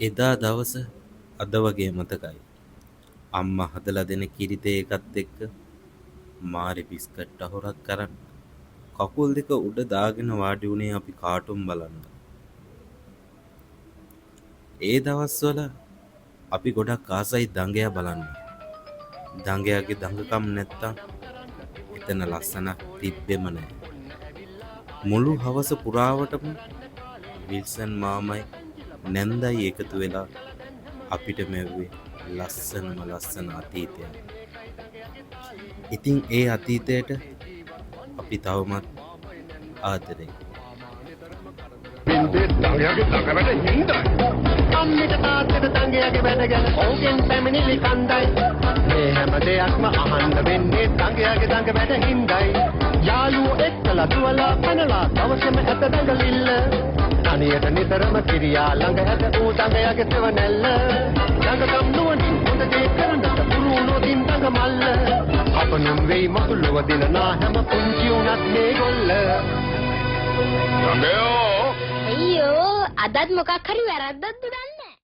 එදා දවස අද වගේ මතකයි. අම්මා හදලා දෙන කිරි තේ එකත් එක්ක මාරි බිස්කට් අහුරක් අරන් කකුල් දෙක උඩ දාගෙන වාඩි වුණේ අපි කාටුන් බලන්න. ඒ දවස්වල අපි ගොඩක් ආසයි දඟයා බලන්න. දඟයාගේ දඟකම් නැත්තම් එතන ලස්සනක් තිබ්බෙම නෑ. මුළු හවස පුරාවටම විල්සන් මාමයි නැන්දයි එකතු වෙලා අපිට මැව්වේ ලස්සනම ලස්සන අතීතයක්. ඉතින් ඒ අතීතයට අපි තවමත් ආදරෙයි. බින්දේ දඟයාගේ දඟ වැඩ හින්දායි. අම්මිට තාත්තට දඟයාගේ වැඩ ගැන ඔවුන්ගෙන් පැමිණිලි කන්දයි. මේ හැම දෙයක්ම අහන්න වෙන්නේ දඟයාගේ දඟ වැඩ හින්දායි. යාළුවෝ එක්කලා දුවලා පැනලා දවසම ඇත දඟලිල්ල. තනියට නිතරම කිරියා ළඟ ඇත ඌ දඟයාගේ සෙවණැල්ල. දඟකම් නුවණින් හොඳ දේ කරන්නට පුරු වුණොතින් දඟ මල්ල. අප නම් වෙයි මතු ලොව දිනනා හැම පුංචි වුණත් මේ ගොල්ල. දඟයෝ අයියෝ, අදත් මොකක් හරි වැරද්දක්ද දන්නේ?